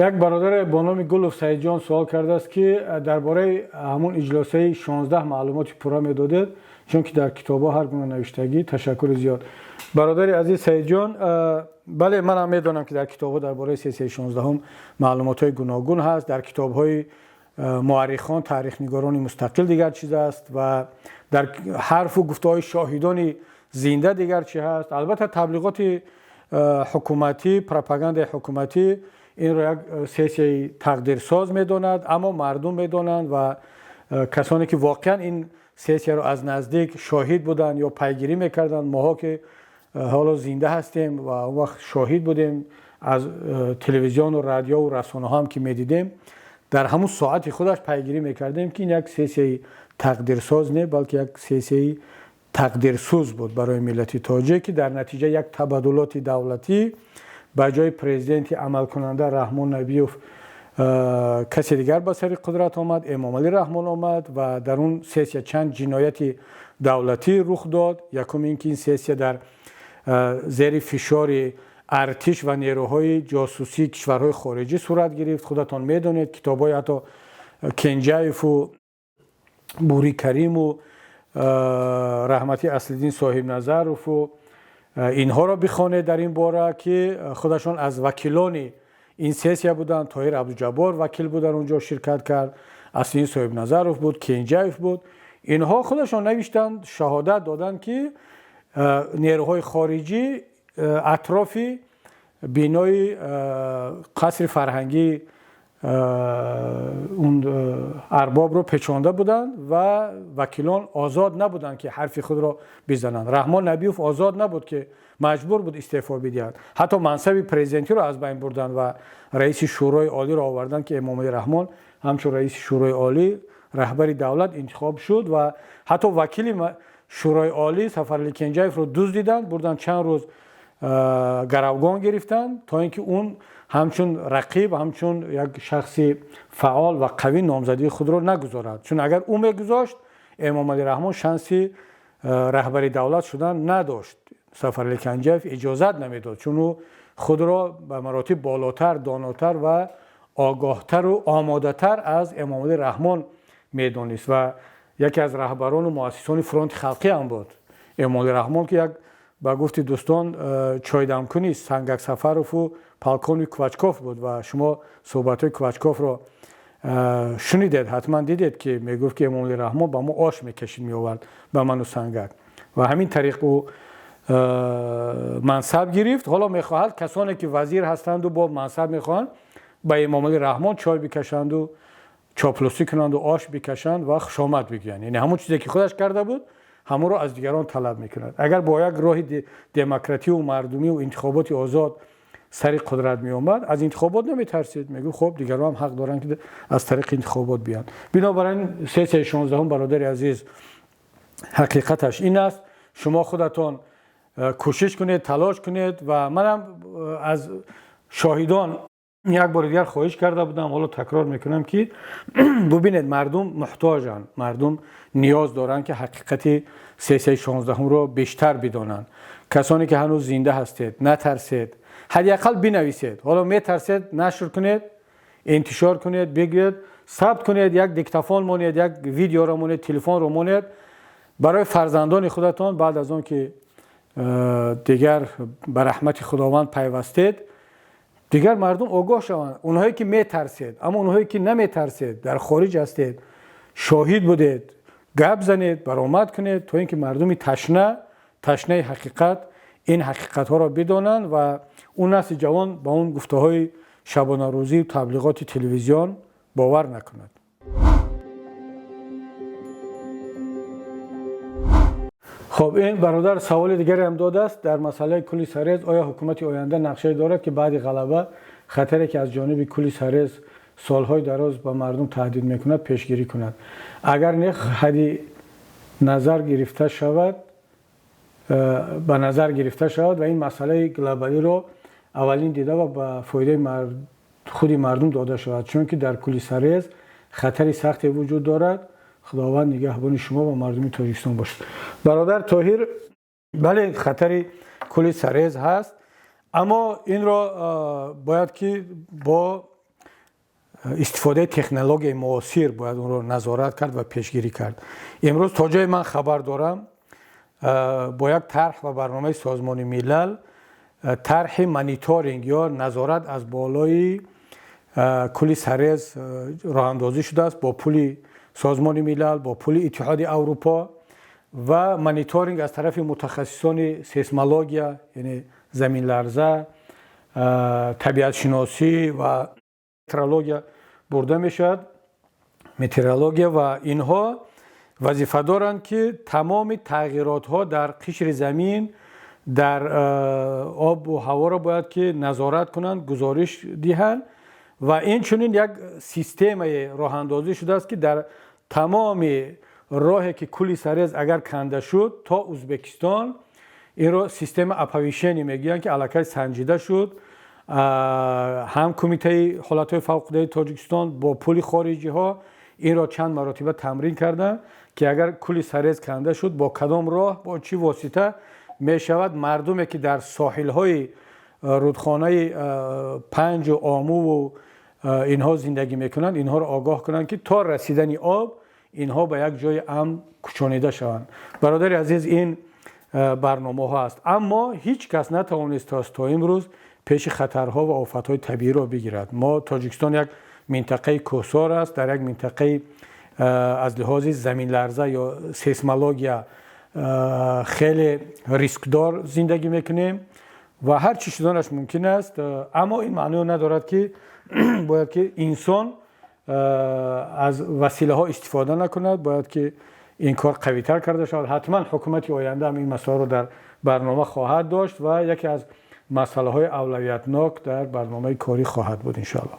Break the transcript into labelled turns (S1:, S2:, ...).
S1: Як бародаре бо номи Гулов Саидҷон суол кардааст, ки дар бораи ҳамун иҷлосаи 16 маълумоти пурра медодед, чунки дар китобҳо ҳар гуна навиштагӣ. Ташаккури зиёд, бародари азиз Саидҷон. Бале, манам медонам, ки дар китобҳо дар бораи сессияи 16-ум маълумотҳои гуногун ҳаст. Дар китобҳои муаррихон, таърихнигорони мустақил дигар чиз аст ва дар ҳарфу гуфтаҳои шоҳидони зинда дигар чӣ ҳаст. Албатта, таблиғоти ҳукуматӣ, пропагандаи ҳукуматӣ инро як сессияи тақдирсоз медонад, аммо мардум медонанд ва касоне ки воқеан ин сессияро аз наздик шоҳид буданд ё пайгирӣ мекарданд, моҳо ки ҳоло зинда ҳастем ва он вақт шоҳид будем, аз телевизиону радиову расонаҳо ҳам ки медидем, дар ҳамун соати худаш пайгирӣ мекардем, ки ин як сессияи тақдирсоз не, балки як сессияи тақдирсӯз буд барои миллати тоҷик, ки дар натиҷа як табаддулоти давлатӣ, ба ҷои президенти амалкунанда Раҳмон Набиёв касе дигар ба сари қудрат омад, Эмомалӣ Раҳмон омад ва дар он сессия чанд ҷинояти давлатӣ рух дод. Якум ин ки ин сессия дар зери фишори артиш ва нерӯҳои ҷосусии кишварҳои хориҷӣ сурат гирифт. Худатон медонед, китобҳои ҳатто Кенҷаеву Бури Кариму раҳмати Аслиддин Соҳибназарову инҳоро бихонед дар ин бора, ки худашон аз вакилони ин сессия буданд. Тоҳир Абдуҷаббор вакил буд, дар он ҷо ширкат кард, Аслиддин Соҳибназаров буд, Кенҷаев буд. Инҳо худашон навиштанд, шаҳодат доданд, ки нерӯҳои хориҷӣ атрофи бинои қасри фарҳангӣ он арбобро печонда буданд ва вакилон озод набуданд, ки ҳарфи худро бизананд. Раҳмон Набиёв озод набуд, ки маҷбур буд истеъфо бидиҳад. Ҳатто мансаби президентиро аз байн бурданд ва раиси Шӯрои Олиро оварданд, ки Эмомалӣ Раҳмон ҳамчун раиси Шӯрои Олӣ, раҳбари давлат интихоб шуд. Ва ҳатто вакили Шӯрои Олӣ Сафарали Кенҷаевро дуздиданд, бурданд, чанд рӯз гаравгон гирифтанд, то ин ки он ҳамчун рақиб, ҳамчун як шахси фаъол ва қавӣ номзадии худро нагузорад, чун агар ӯ мегузошт, Эмомалӣ Раҳмон шанси раҳбари давлат шудан надошт. Сафарали Кенҷаев иҷозат намедод, чун ӯ худро ба маротиб болотар, донотар ва огоҳтару омодатар аз Эмомалӣ Раҳмон медонист ва яке аз раҳбарону муассисони Фронти халқӣ ҳам буд Эмомалӣ Раҳмон, ки як, ба гуфти дӯстон, чойдамкуни Сангак Сафарову полковник Квачков буд. Ва шумо суҳбатҳои Квачковро шунидед, ҳатман дидед, ки мегуфт, ки Эмомалӣ Раҳмон ба мо ош мекашид, меовард ба ману Сангак. Ва ҳамин тариқ ӯ мансаб гирифт. Ҳоло мехоҳад касоне ки вазир ҳастанду бо мансаб мехоҳанд, ба Эмомалӣ Раҳмон чой бикашанду чоплусӣ кунанду ош бикашанд ва хушомад бигӯянд. Яъне ҳамон чизе ки худаш карда буд, ҳамонро аз дигарон талаб мекунад. Агар бо як роҳи демокративу мардумиву интихоботи озод сари қудрат меомад, аз интихобот наметарсид, мегуфт: хуб, дигарон ҳам ҳақ доранд, ки аз тариқи интихобот биёянд. Бинобар ин сессияи 16-ум, бародари азиз, ҳақиқаташ ин аст. Шумо худатон кӯшиш кунед, талош кунед. Ва манам аз шоҳидон як бори дигар хоҳиш карда будам, ҳоло такрор мекунам, ки бубинед, мардум муҳтоҷанд, мардум ниёз доранд, ки ҳақиқати сессияи 16-умро бештар бидонанд. Касоне ки ҳанӯз зинда ҳастед, натарсед, ҳадди ақал бинависед. Ҳоло метарсед, нашр кунед, интишор кунед, бигӯед, сабт кунед, як диктофон монед, як видеоро монед, телефонро монед барои фарзандони худатон. Баъд аз он ки дигар ба раҳмати Худованд пайвастед, дигар мардум огоҳ шаванд. Онҳое ки метарсед, аммо онҳое ки наметарсед, дар хориҷ ҳастед, шоҳид будед, гап занед, баромад кунед, то ин ки мардуми ташна, ташнаи ҳақиқат ин ҳақиқатҳоро бидонанд ва он насли ҷавон ба он гуфтаҳои шабонарӯзию таблиғоти телевизион бовар накунад. Хоб, ин бародар саволи дигаре ҳам додааст дар масъалаи кули Сарез. Оё ҳукумати оянда нақшае дорад, ки баъди ғалаба хатаре, ки аз ҷониби кули Сарез солҳои дароз ба мардум таҳдид мекунад, пешгирӣ кунад? Агар не, ҳадди назар гирифта шавад, ба назар гирифта шавад ва ин масъалаи глобалиро аввалин дида ва ба фоидаи худи мардум дода шавад, чунки дар кули Сарез хатари сахте вуҷуд дорад. Худованд нигаҳбони шумо ва мардуми Тоҷикистон бошад. Бародар Тоҳир, бале, хатари кули Сарез ҳаст, аммо инро бояд ки бо Истифодаи технологияи муосир бояд онро назорат кард ва пешгирӣ кард. Имрӯз, то ҷое ман хабар дорам, бо як тарҳ ва барномаи Созмони Милал тарҳи мониторинг ё назорат аз болои кӯли Сарез роҳандозӣ шудааст бо пули Созмони Милал, бо пули Иттиҳоди Аврупо, ва мониторинг аз тарафи мутахассисони сейсмология, яъне заминларза, табиатшиносӣ ва метеорология бурда мешавад, метеорология. Ва инҳо вазифа доранд, ки тамоми тағйиротҳо дар қишри замин, дар обу ҳаворо бояд ки назорат кунанд, гузориш диҳанд. Ва инчунин як системае роҳандозӣ шудааст, ки дар тамоми роҳе ки кӯли Сарез агар канда шуд то Узбекистон, инро система оповещения мегӯянд, ки аллакай санҷида шуд. Ҳам Кумитаи ҳолатҳои фавқулодаи Тоҷикистон бо пули хориҷиҳо инро чанд маротиба тамрин карданд, ки агар кӯли Сарез канда шуд, бо кадом роҳ, бо чӣ восита мешавад мардуме, ки дар соҳилҳои рудхонаи Панҷу Омуву инҳо зиндагӣ мекунанд, инҳоро огоҳ кунанд, ки то расидани об инҳо ба як ҷои амн кӯчонида шаванд. Бародари азиз, ин барномаҳо аст, аммо ҳеҷ кас натавонистааст то имрӯз пеши хатарҳо ва офатҳои табииро бигирад. Мо, Тоҷикистон як минтақаи кӯҳсор аст, дар як минтақаи аз лиҳози заминларза ё сейсмология хеле рискдор зиндагӣ мекунем ва ҳар чӣ шуданаш мумкин аст. Аммо ин маъное надорад, ки бояд ки инсон аз василаҳо истифода накунад. Бояд ки ин кор қавитар карда шавад. Ҳатман ҳукумати оянда ҳам ин масъаларо дар барнома хоҳад дошт ва яке аз масъалаҳои авлавиятнок дар барномаи корӣ хоҳад буд, иншоалло.